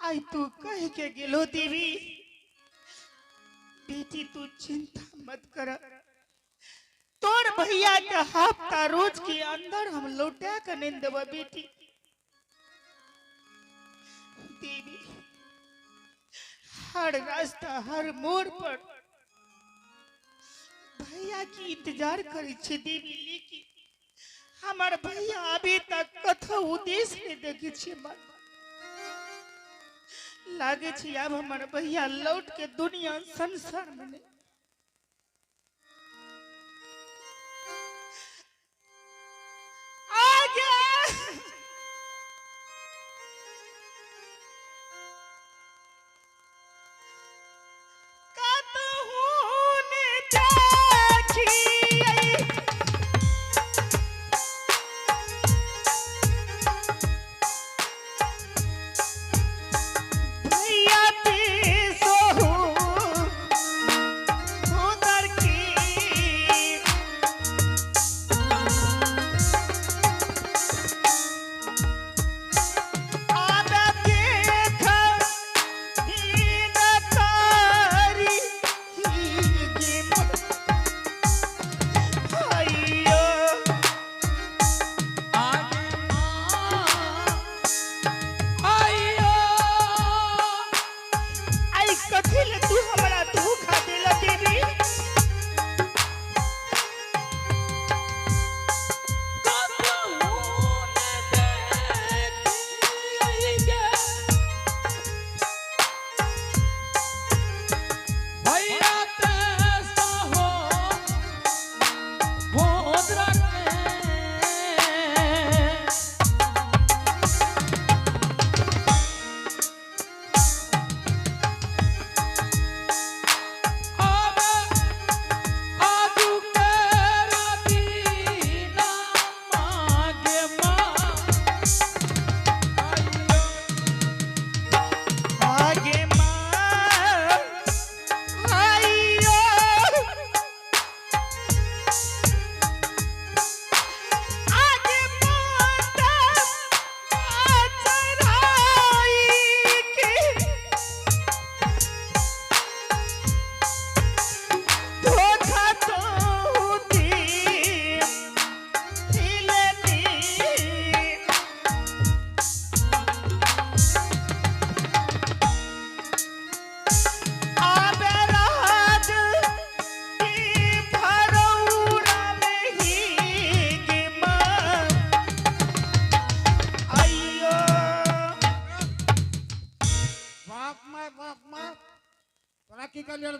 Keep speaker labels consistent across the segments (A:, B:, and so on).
A: आई तू कह के गेलो देवी, बेटी तू चिंता मत कर, तोर भैया के हफ्ता रोज के अंदर हम लौटा के नहीं देब बेटी। देवी हर रास्ता हर मोड़ पर भैया की इंतजार करी छे देवी, लेकिन हमार भैया अभी तक कथो उद्देश्य नहीं देखे छे। मन लागे छे अब हमार भैया लौट के दुनिया संसार में नहीं। आगे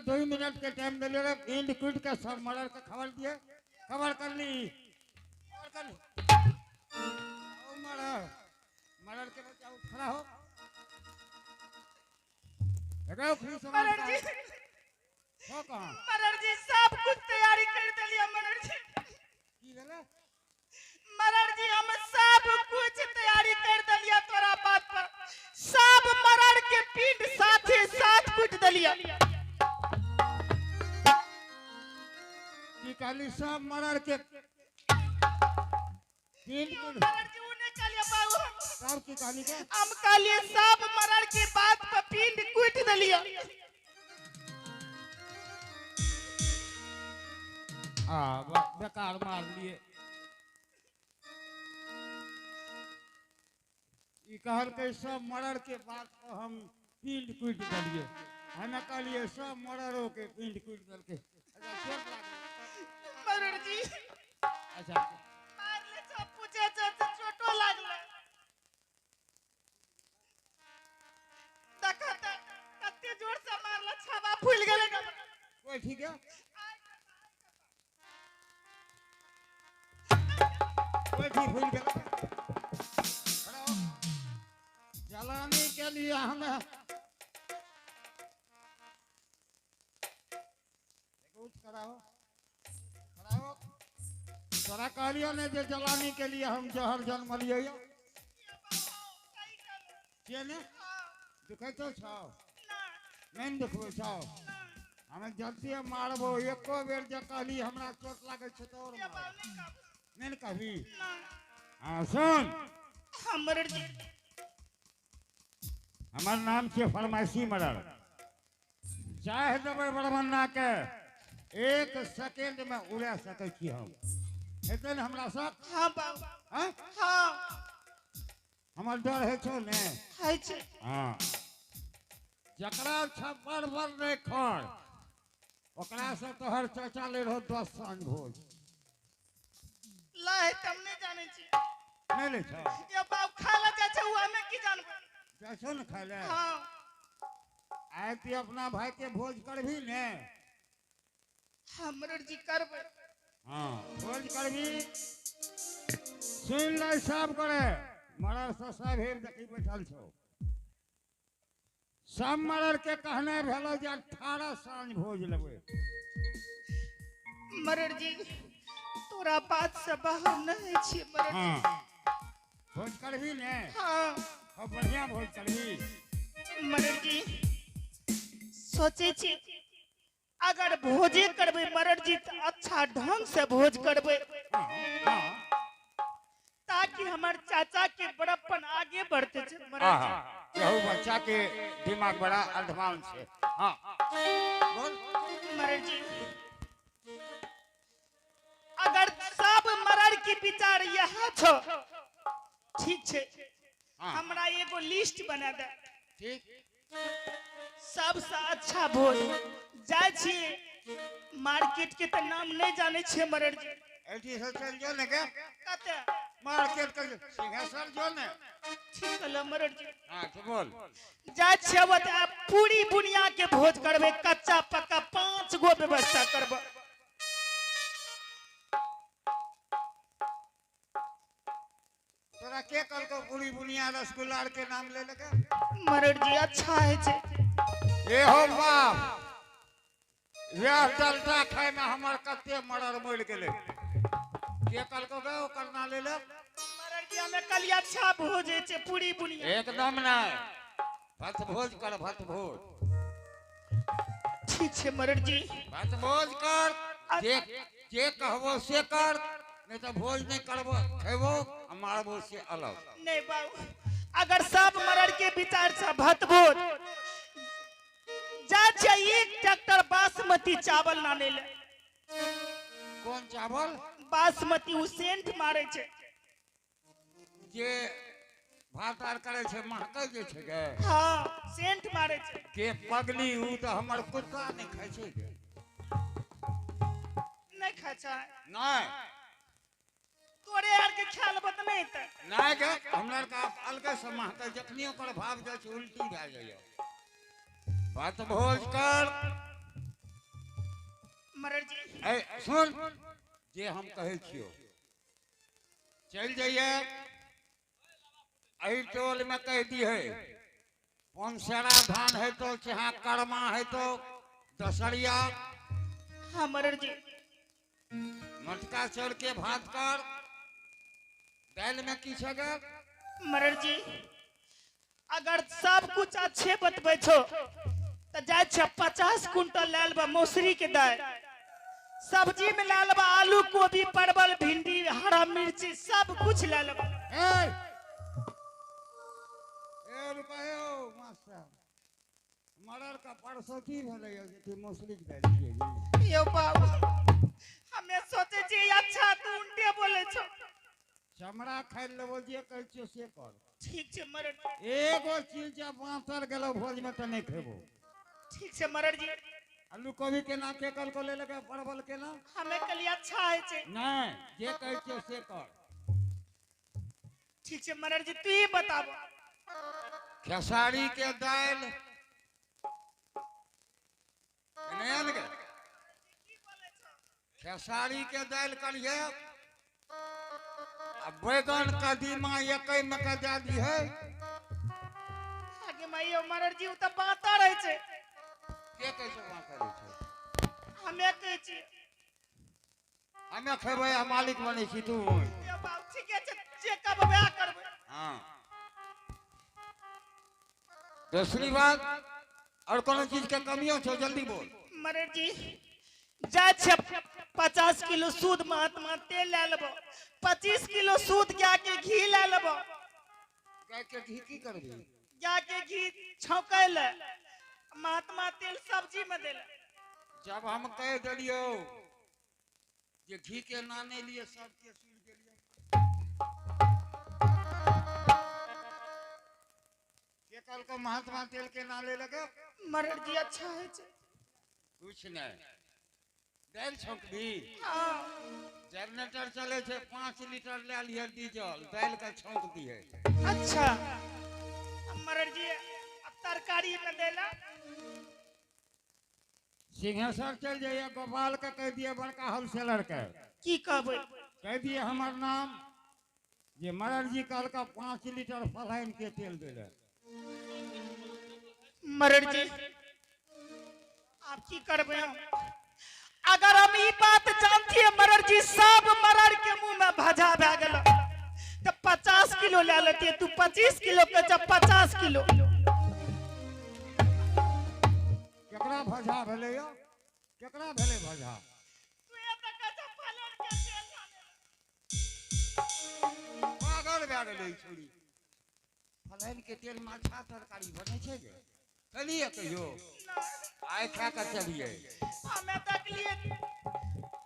B: 2 मिनट के टाइम दिले रे, इंड कुट के सब मर्डर के खबर दिए, खबर कर ली, खबर कर ली। ओ मर्डर मर्डर के बच्चा खड़ा हो। लगाओ फ्री सामान।
A: मरर जी।
B: हो कहाँ?
A: मरर जी, सब कुछ तैयारी कर दिलिया मरर जी।
B: की भेलै?
A: मरर जी, हम सब कुछ तैयारी कर दिलिया, तोरा बात पर सब मरर के पीठ साथे साथ कुट दिलिया।
B: की कहली? सब मर्डर के पिंड?
A: मरर जी, उ नहीं कहलिए बाबू।
B: सब की कहली के?
A: हम कहलिए सब मरर के बात पर पिंड कुट दिलिया।
B: आ बेकार मार लिए। ई कहलकै सब मर्डर के बात पर हम पिंड कुटि देलियै। हमे कहलियै सब मर्डरो के पिंड कुटि देलकै। अच्छा, चोट लागल?
A: मरर जी।
B: अच्छा।
A: मारले छ, पूछे छ त चोटो लागले। देखा त कते जोर से मारला, छावा फूल गेलै।
B: कोई ठीक है, कोई ठीक भूल गेल। खड़ा हो। जलाने के लिए हमें उठ खड़ा हो, खड़ा हो। तोरा कहलियो ने जे जलाने के लिए हम जहर जन्मलियै यौ? के ने दुखै तो छौ? नहीं दुखबै छौ? हमे जल्दी मारबो। एको बेर जे कहली हमरा चोट लागै छै तऽ और मारबो। नहीं ने कहबी? हाँ, सुन।
A: हाँ मरर जी।
B: हमर नाम छै फरमाइशी मरर। चाहे देबै बरमन्ना के एक सेकेंड में उड़ा सकै छी हम। हेतै ने हमरा सब?
A: हाँ बाबू।
B: हाँ?
A: हाँ।
B: हमर डर होइ छौ ने?
A: होइ छै।
B: हाँ। जकरा छप्पर पर नहि खर ओकरा से तोहर चाचा ले रहो 10 साँझ भोज।
A: ला है तम नहीं जाने छी।
B: नहीं ले छौ?
A: ये बाप खाय ला जाइ छै, उ हमे की जानबै?
B: जाइ छौ ने खाय ले?
A: हाँ।
B: आइ तू अपना भाई के भोज करबही ने?
A: हमर जी करबै।
B: हाँ, भोज करबही। सुन ले सब करे मरर से सब हेर देखी बैठल छौ। सब मरर के कहने भेलो जे 18 साँझ भोज लेबै।
A: मरर जी तोरा बात से बाहर नहीं छी मरर जी।
B: हाँ। भोज करबही ने?
A: हाँ।
B: और बढ़िया भोज करबही।
A: मरर जी सोचे छी अगर भोजे करबै मरर जी तो अच्छा ढंग से भोज करबै।
B: हाँ, हाँ।
A: ताकि हमर चाचा के बड़प्पन आगे बढ़ते छै मरर जी।
B: आहा, यहू बच्चा के दिमाग बड़ा एडवांस है। हाँ। बोल।
A: मरर जी अगर सब मरर के विचार यह छो ठीक छे।
B: हाँ।
A: हमरा एगो लिस्ट बना दे।
B: ठीक।
A: सबसे अच्छा भोज जाय छी मार्केट के तो नाम नहीं जाने छे मरर जी।
B: एठी से चल जो ने के?
A: कते?
B: मार्केट के सिंहेश्वर जो ने।
A: ठीक कहलो मरर जी।
B: हाँ, तो बोल।
A: जाय छे बता पूरी बुनिया के भोज करबे, कच्चा पक्का 5 गो व्यवस्था करबे।
B: तोरा के कहलको पूरी बुनिया रसगुल्ला के नाम ले लगे?
A: मरर जी अच्छा है छे।
B: ए हो बाप, यह डलता खाय में हमर कते मरर मरि गेलै। के कहलको गे ओकर नाम ले ले?
A: मरर जी हमें कल अच्छा भोज है छे पूरी बुनिया।
B: एकदम नहीं, भत भोज कर, भत भोज।
A: ठीक छे मरर जी।
B: भत भोज कर, जे कहबो से कर, नहीं तो भोज नहीं करबो, खेबो आ मारबो से अलग।
A: नहीं बाबू, अगर सब मरर के विचार से भत भोज जा छे 1 ट्रैक्टर बासमती चावल लाने ले।
B: कौन चावल?
A: बासमती उ सेंट मारे छे।
B: जे भात आर करे छे महकै जे छे गे।
A: हाँ, सेंट मारे छे।
B: के पगली उ तो हमर कुत्ता नहीं खाय छे गे।
A: नहीं खाय छे?
B: नहीं।
A: तोरे यार के ख्याल बत नहीं त।
B: नहीं गे, हमरा के अलगे से महकै, जखनी ओकर भाव जाय छै उल्टी भए जाय। भात भोज कर।
A: मरर जी।
B: ए सुन, जे हम कहै छियो चल जाइए एहि टोल में कह दी है पंसेरा धान है तो चाहे करमा है तो दसरिया।
A: हाँ मरर जी।
B: मटका चढ़ के भात कर, दाल में की छे?
A: मरर जी अगर सब कुछ अच्छे बतबै छो तो जाय छे 50 कुंटल ले लेबा मौसरी के दाल, सब्जी में ले लेबा आलू गोभी परवल भिंडी हरा मिर्ची सब कुछ ले लेबा।
B: ए, ए रुका हो मास्टर, मरर का परसों की भेलै जे तू मौसरी के दाल छियै।
A: यो बाबू हमे सोचे छी अच्छा तू उल्टे बोले छो।
B: चमड़ा खाइ लेबो जे कहै छियो से कर।
A: ठीक छे मरर।
B: एगो चीज जे बाँतर गेलो भोज में तो नहीं खेबो।
A: ठीक छे मरर जी।
B: आलू कोबी केना के कल को ले लगे परवल केना?
A: हमें कल अच्छा है छे।
B: नहीं, जे कहै छियो से कर।
A: ठीक छे मरर जी, तू ही बताबो।
B: खेसारी के दाल नहीं आन के? खेसारी के दाल करिए आ बैगन कदीमा एकै में के दए दिहे।
A: आगे माइयो मरर जी उ त बाता रहे छे।
B: के कहै छै बाता रहे छै?
A: हमे कहै छी।
B: हमे खेबै आ मालिक बनै छी तू।
A: यो बाप ठीके छै, जे कहबै वएह करबै।
B: हाँ। दूसरी बात और कोनो चीज के कमियो छौ जल्दी बोल।
A: मरर जी जाय छे 50 किलो सूद महात्मा तेल ले लेबो, 25 किलो सूद गाय के घी ले लेबो।
B: गाय के घी की करबी?
A: गाय के घी छौंकै ले, महात्मा तेल सब्जी में देले।
B: जब हम कह दिलियो जे घी के नाने लिए सबके सुन गेलियो। के कहलको महात्मा तेल के नाले लगे?
A: मरड़ जी अच्छा है छे।
B: कुछ नहीं। दालि छौंकबी?
A: हाँ।
B: जनरेटर चले छे, 5 लीटर ले लिहे डीजल, दालि के छौंक दिहे।
A: अच्छा। मरड़ जी अब तरकारी में देला।
B: सिंहेश्वर चल जाइए, गोपाल के कह दिए बड़का होलसेलर के।
A: की कहबै?
B: कह दिए हमर नाम जे मरड़ जी कहलका 5 लीटर फलाइन के तेल देले।
A: मरड़ जी आप की करबै हम? अगर हम ई बात जानती है मरड़ जी सब मरड़ के मुंह में भजा भए गेल तो 50 किलो ले लेती, तू 25 किलो के जब 50 किलो।
B: केकरा भजा भेलै यो? केकरा भेलै भजा?
A: तू एतऽ कहै फलान के तेल लाने।
B: पागल भए गेलै ई छौड़ी। फलाइन के तेल में अच्छा तरकारी बनै छै गे? चलिए कहियो आइ खा के चलिए।
A: हमें देखलिए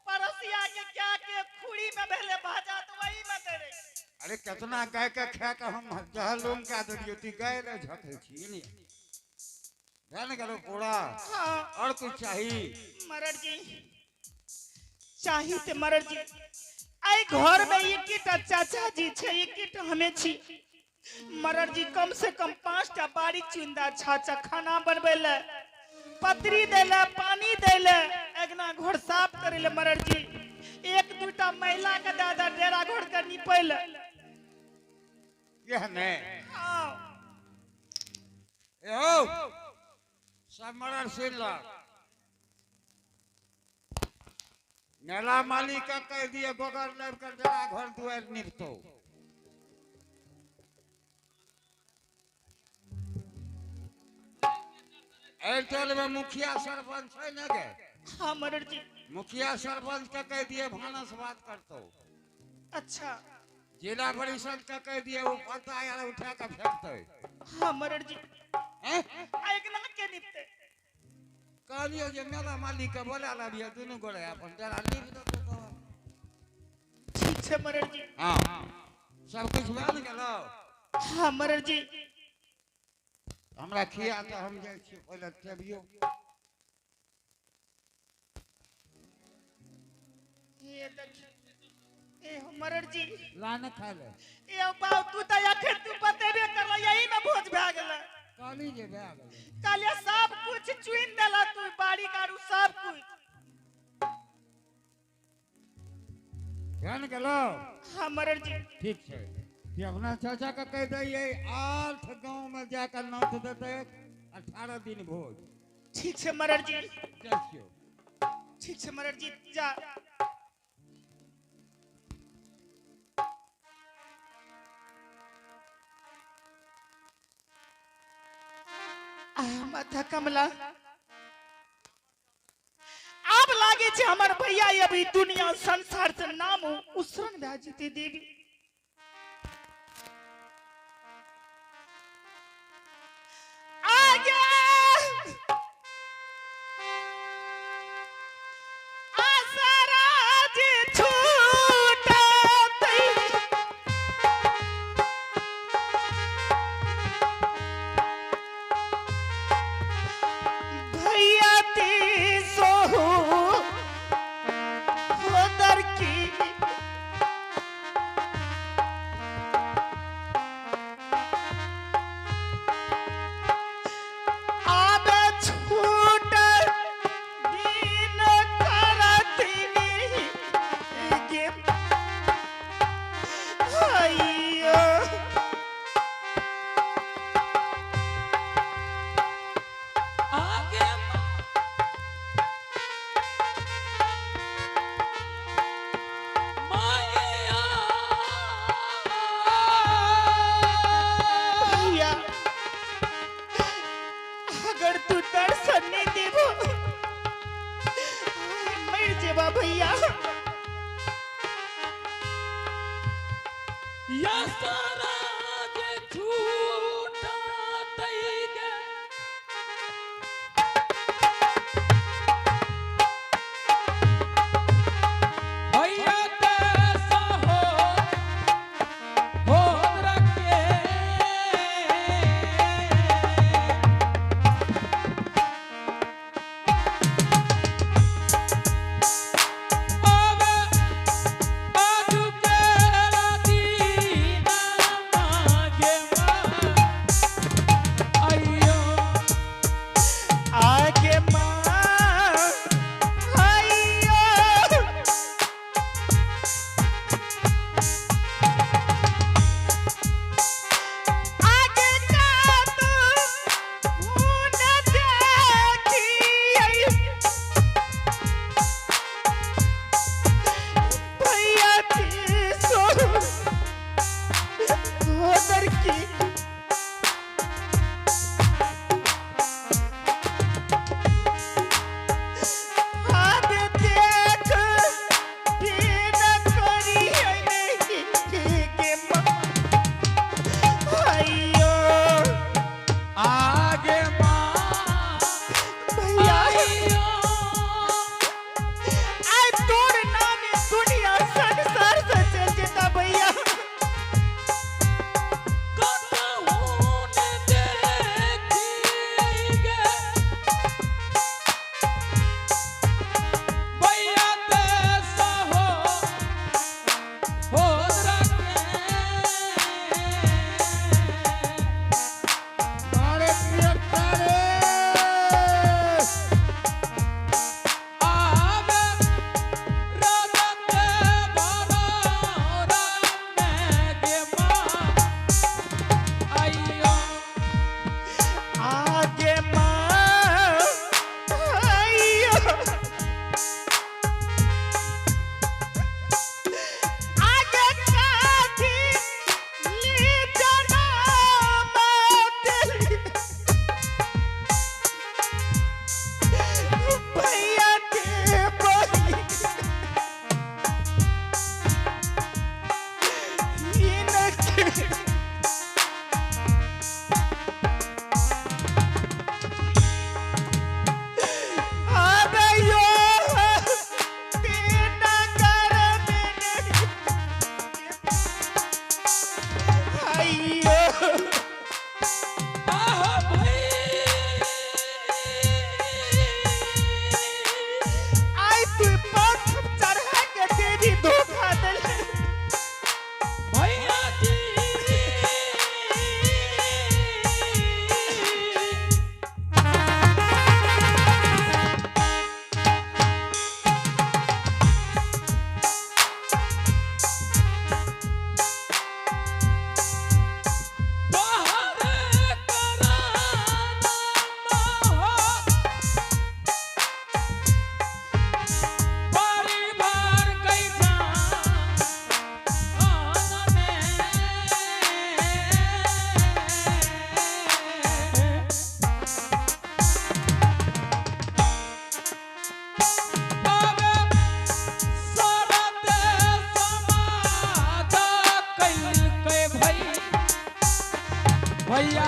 A: पड़ोसिया के क्या के खुड़ी में भेले भाजा तो वही में दे रहे।
B: अरे कितना गाय के खा के हम जहलोम का देलियो, ती गाय ले झके छी ने। ध्यान करो पूरा।
A: हाँ।
B: और कुछ चाहिए?
A: मरड़ जी चाहिए ते मरड़ जी आई घर में एकेटा चाचा जी छे, एकेटा हमें छी। मरड़ जी कम से कम 5टा बाड़ी चुंदा छाचा खाना बनबै ले, पतरी दे ले, पानी दे ले, अगना घर साफ करे ले। मरड़ जी 1-2टा महिला के दादा डेरा घर के निपै ले।
B: यह ने।
A: हाँ।
B: ए हो, सब मरड़ सुन ल। मेला मालिक के कह दिए गोबर लाब कर डेरा घर दुआर निपतो। एयरटेल में मुखिया सरपंच है ना गे?
A: हाँ मरड़ जी।
B: मुखिया सरपंच के कह दिए भानस बात करतो।
A: अच्छा।
B: जिला परिषद के कह दिए वो पता यार उठा के फेंकते।
A: हाँ मरड़ जी।
B: हैं?
A: एक ना के निपते।
B: कहलियो जे मेला मालिक के बोला लाबियो दुनू गोरे अपन डेरा नीप देतो तो।
A: ठीक छै मरड़ जी।
B: हाँ सब कुछ बन गेलो।
A: हाँ मरड़ जी।
B: हमरा खिया तो हम जाइ छी पहिले टेबियो।
A: ये देखी ए हो मरड़ जी।
B: ला न खा ले।
A: ए बाबू तू त अखन तू बतेबे करल यही में भोज भए गेल।
B: कहली जे भए गेल।
A: कहलिए सब कुछ चुनि देला तू बाड़ी कारू सब कुछ।
B: ध्यान गेलो?
A: हाँ मरड़ जी।
B: ठीक छै। कि अपना चाचा के कह दैयै 8 गांव में जाकर नौत देते 18 दिन भोज।
A: ठीक छै मरड़ जी।
B: जाइ छियौ।
A: ठीक छै मरड़ जी जा। माथा कमला आब लागे छै हमर भैया अभी दुनिया संसार से नाम उसरन भए जेतै देवी। आगे आसराज छूटतै भैया ती सोहू होदर की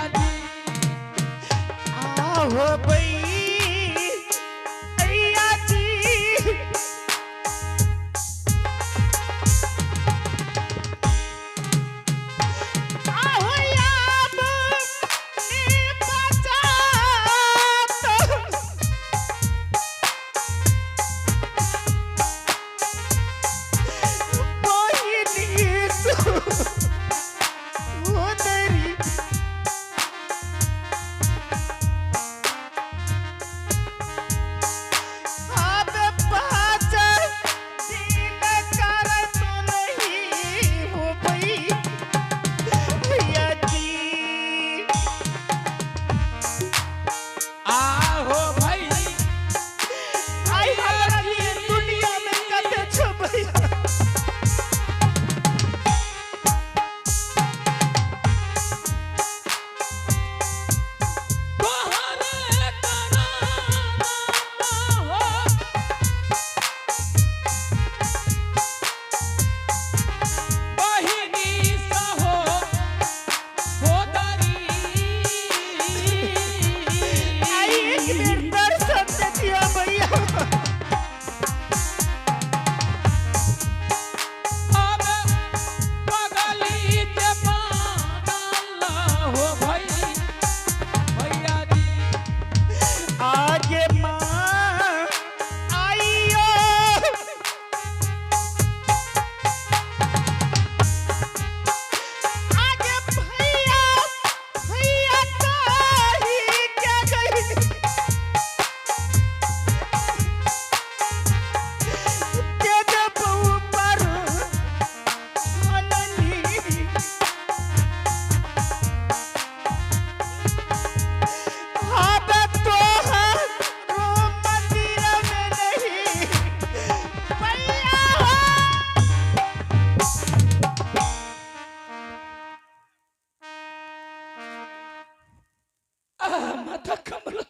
C: भैया जी।
A: आहो भैया जी। आहो याब ने बचात। बहिनी सुंदरी। अब पाँच दिन कर तो नहीं हो भैया जी।
C: आहो भैया
A: आई हमरा लिए दुनिया में कते छो भैया।
C: तोहरे कराना हो बहिनी सहो सोदरी।
A: आई एक बेर दर्शन दे दिया भैया।
C: अब पगली के पागल हो भैया जी।
A: आगे माँ आइयो। आगे भैया भैया कही के गई। के जब ऊपर अननी। अब तो रो मंदिर में नहीं भैया हो।
C: माता कमला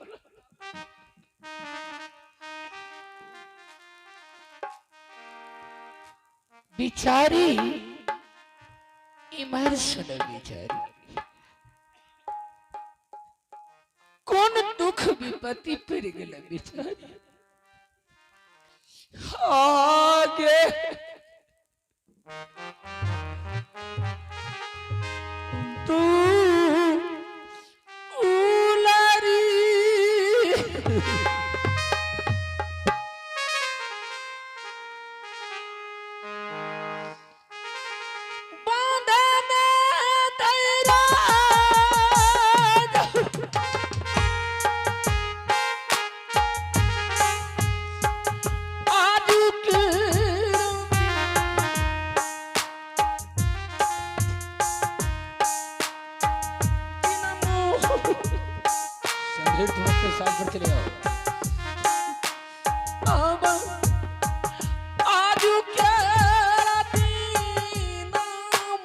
D: बिचारी, इमर सुनो बिचारी, कोन दुख विपत्ति पड़ गेल बिचारी। आगे तू उलारी बंधन तेरा आजुक
C: संधीर, तुम अपने साथ पर चले आओ।
D: अब आजुक दिन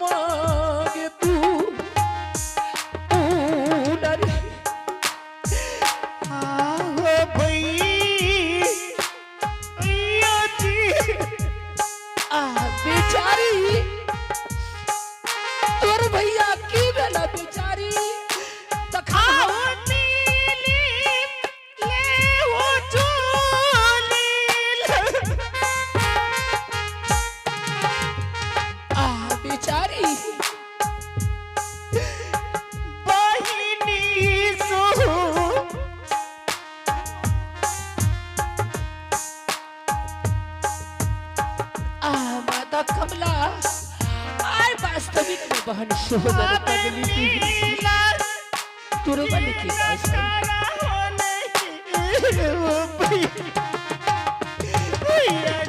D: मांगे तू उलरी।
A: आहो भैया जी।
D: आ बेचारी, तोर भैया की भेला बेचारी? तखन
A: आहो नीली ले हो चोली।
D: आ बेचारी,
A: बहिनी सो
D: आ माता कमला, आय वास्तविक में बहन सोहबर पगली थी।
A: नीला
D: तुरबल की बात।
A: भैया।